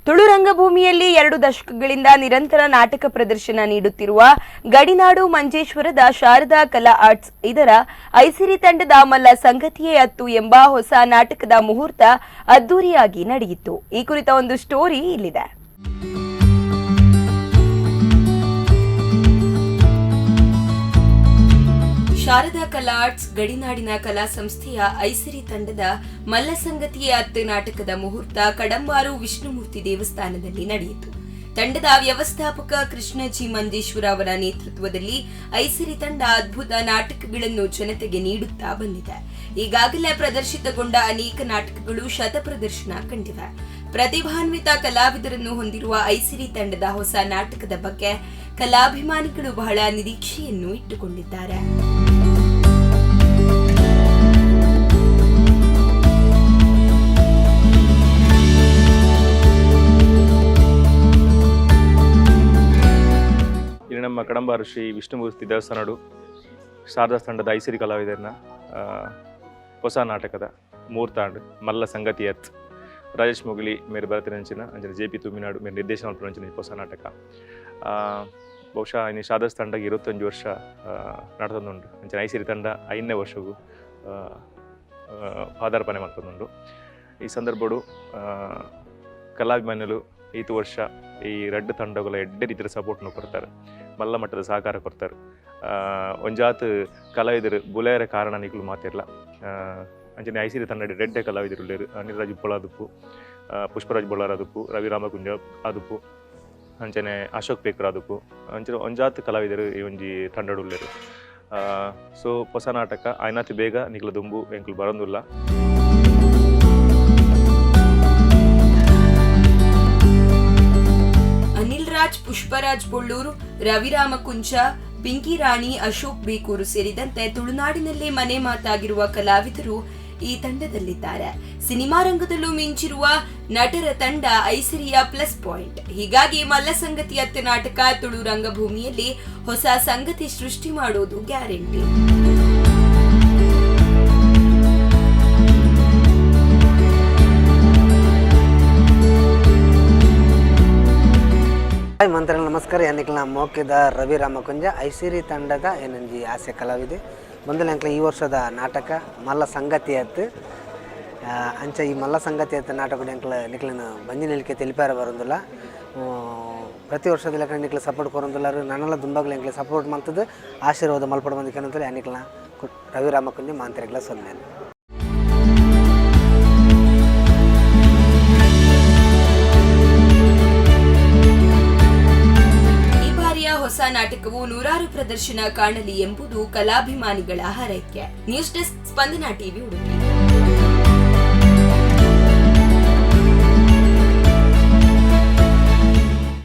ತುಳು ರಂಗಭೂಮಿಯಲ್ಲಿ 2 ದಶಕಗಳಿಂದ ನಿರಂತರ ನಾಟಕ ಪ್ರದರ್ಶನ ನೀಡುತ್ತಿರುವ ಗಡಿನಾಡು ಮಂಜೇಶ್ವರದ ಶಾರದಾ ಕಲಾ ಆರ್ಟ್ಸ್ ಇದರ ಐಸಿರಿ ತಂಡದ ಮಲ್ಲ ಸಂಗತಿಯೇ ಅತ್ತು ಎಂಬ ಹೊಸ ನಾಟಕದ ಮುಹೂರ್ತ ಅದ್ದೂರಿಯಾಗಿ ನಡೆಯಿತು. ಈ ಕುರಿತ ಒಂದು ಸ್ಟೋರಿ ಇಲ್ಲಿದೆ. ಶಾರದಾ ಕಲಾ ಆರ್ಟ್ಸ್ ಗಡಿನಾಡಿನ ಕಲಾ ಸಂಸ್ಥೆಯ ಐಸಿರಿ ತಂಡದ ಮಲ್ಲ ಸಂಗತಿಯೇ ಅತ್ತು ನಾಟಕದ ಮುಹೂರ್ತ ಕಡಂಬಾರು ವಿಷ್ಣುಮೂರ್ತಿ ದೇವಸ್ಥಾನದಲ್ಲಿ ನಡೆಯಿತು. ತಂಡದ ವ್ಯವಸ್ಥಾಪಕ ಕೃಷ್ಣಜಿ ಮಂಜೇಶ್ವರ ಅವರ ನೇತೃತ್ವದಲ್ಲಿ ಐಸಿರಿ ತಂಡ ಅದ್ಭುತ ನಾಟಕಗಳನ್ನು ಜನತೆಗೆ ನೀಡುತ್ತಾ ಬಂದಿದೆ. ಈಗಾಗಲೇ ಪ್ರದರ್ಶಿತಗೊಂಡ ಅನೇಕ ನಾಟಕಗಳು ಶತಪ್ರದರ್ಶನ ಕಂಡಿವೆ. ಪ್ರತಿಭಾನ್ವಿತ ಕಲಾವಿದರನ್ನು ಹೊಂದಿರುವ ಐಸಿರಿ ತಂಡದ ಹೊಸ ನಾಟಕದ ಬಗ್ಗೆ ಕಲಾಭಿಮಾನಿಗಳು ಬಹಳ ನಿರೀಕ್ಷೆಯನ್ನು ಇಟ್ಟುಕೊಂಡಿದ್ದಾರೆ. ಇಲ್ಲಿ ನಮ್ಮ ಕಡಂಬಾರು ಶ್ರೀ ವಿಷ್ಣುಮೂರ್ತಿ ದೇವಸ್ಥಾನಡು ಶಾರದಾ ತಂಡದ ಐಸಿರಿ ಕಲಾವಿದರನ್ನ ಹೊಸ ನಾಟಕದ ಮೂರ್ತಾಂಡ್ ಮಲ್ಲ ಸಂಗತಿಯತ್ ರಾಜೇಶ್ ಮೊಗಲಿ ಮೇರೆ ಭರತರಂಚಿನ ಅಂಚನೆ ಜೆ ಪಿ ತುಮಿನಾಡು ಮೇರೆ ನಿರ್ದೇಶನ ಮಲ್ಪುನಂಚಿನ ಹೊಸ ನಾಟಕ. ಬಹುಶಃ ಇನ್ನು ಶಾರದಾ ತಂಡಗೆ 25 ವರ್ಷ ನಡತೊಂದುಂಡು. ಅಂಚನೆ ಐಸಿರಿ ತಂಡ 5ನೇ ವರ್ಷಗೂ ಪಾದಾರ್ಪಣೆ ಮಲ್ತೊಂದುಂಡು. ಈ ಸಂದರ್ಭಡು ಕಲಾಭಿಮಾನಿಗಳು ಈತ ವರ್ಷ ಈ ರಡ್ಡು ತಂಡಗಳ ಎಡ್ಡೆ ರೀತಿಯ ಸಪೋರ್ಟ್ನು ಕೊಡ್ತಾರೆ, ಮಲ್ಲ ಮಟ್ಟದ ಸಹಕಾರ ಕೊಡ್ತಾರೆ. ಒಂಜಾತ್ ಕಲಾವಿದರು ಬುಲೆಯರ ಕಾರಣ ನಿಕುಲು ಮಾತಿರ್ಲ. ಅಂಚನೆ ಐಸಿರಿ ತಂಡ ರೆಡ್ಡೆ ಕಲಾವಿದರು ಉಲ್ಲೆರ್. ಅನಿಲ್ ರಾಜ್ ಉಪ್ಪಳ ಆದುಪ್ಪು, ಪುಷ್ಪರಾಜ್ ಬೊಳ್ಳಾರ್ ಆದುಪ್ಪು, ರವಿ ರಾಮಕುಂಜ ಆದುಪ್ಪು, ಅಂಚನೆ ಅಶೋಕ್ ಪೇಕರ್ ಆದುಪ್ಪು. ಅಂಚನೆ ಒಂಜಾತ್ ಕಲಾವಿದರು ಈ ಒಂಜಿ ತಂಡಡ್ ಉಲ್ಲೆರ್. ಸೊ ಹೊಸ ನಾಟಕ ಆಯ್ನಾತ್ ಬೇಗ ನಿಕುಲ ದುಂಬು ಎಂಕುಲು ಬರೋಂದುಲ್ಲ. ಅನಿಲ್ ರಾಜ್, ಪುಷ್ಪರಾಜ್ ಬೊಳ್ಳೂರು, ರವಿರಾಮ ಕುಂಚ, ಪಿಂಕಿ ರಾಣಿ, ಅಶೋಕ್ ಬೇಕೂರು ಸೇರಿದಂತೆ ತುಳುನಾಡಿನಲ್ಲೇ ಮನೆ ಮಾತಾಗಿರುವ ಕಲಾವಿದರು ಈ ತಂಡದಲ್ಲಿದ್ದಾರೆ. ಸಿನಿಮಾ ರಂಗದಲ್ಲೂ ಮಿಂಚಿರುವ ನಟರ ತಂಡ ಐಸಿರಿಯ ಪ್ಲಸ್ ಪಾಯಿಂಟ್. ಹೀಗಾಗಿ ಮಲ್ಲ ಸಂಗತಿ ಅತ್ತ ನಾಟಕ ತುಳು ರಂಗಭೂಮಿಯಲ್ಲಿ ಹೊಸ ಸಂಗತಿ ಸೃಷ್ಟಿ ಮಾಡೋದು ಗ್ಯಾರಂಟಿ. ಹಾಯ್ ಮಂತ್ರ ನಮಸ್ಕಾರ. ಯಾನಿಕ್ಲ ಮೋಕಿದ ರವಿ ರಾಮಕುಂಜ, ಐಸಿರಿ ತಂಡದ ಏನಂಜಿ ಹಾಸ್ಯ ಕಲಾವಿದೆ. ಬಂದಲ ಅಂಕ್ಲ ಈ ವರ್ಷದ ನಾಟಕ ಮಲ್ಲ ಸಂಗತಿ ಅತ್ತು. ಅಂಚ ಈ ಮಲ್ಲ ಸಂಗತಿ ಅತ್ತು ನಾಟಕ ಎಂಕ್ಲ ನಿಕ್ಲನ ಬಂಜಿ ನಿಲ್ಕೆ ತಿಳಿಪಾರ ಬರೋದಿಲ್ಲ. ಪ್ರತಿ ವರ್ಷದ ಲೆಕ್ಕ ನಿಕ್ಲ ಸಪೋರ್ಟ್ ಕೊರೊಂದುಲ್ಲಾರು. ನನ್ನಲ್ಲ ದುಂಬಾಗ್ಲ ಎಂಕ್ಲೆ ಸಪೋರ್ಟ್ ಮಂತದ್ದು ಆಶೀರ್ವಾದ ಮಲ್ಪಡ ಬಂದಿಕ್ಕಂತೇಳಿ ಯಾನಿಕ್ಲ ರವಿ ರಾಮಕುಂಜ ಮಾಂತ್ರಿಕ್ಲ ಸೊನ್ನೆ. ಈ ಬಾರಿಯ ಹೊಸ ನಾಟಕವು ನೂರಾರು ಪ್ರದರ್ಶನ ಕಾಣಲಿ ಎಂಬುದು ಕಲಾಭಿಮಾನಿಗಳ ಹಾರೈಕೆ. News desk, Spandana TV, Udupi.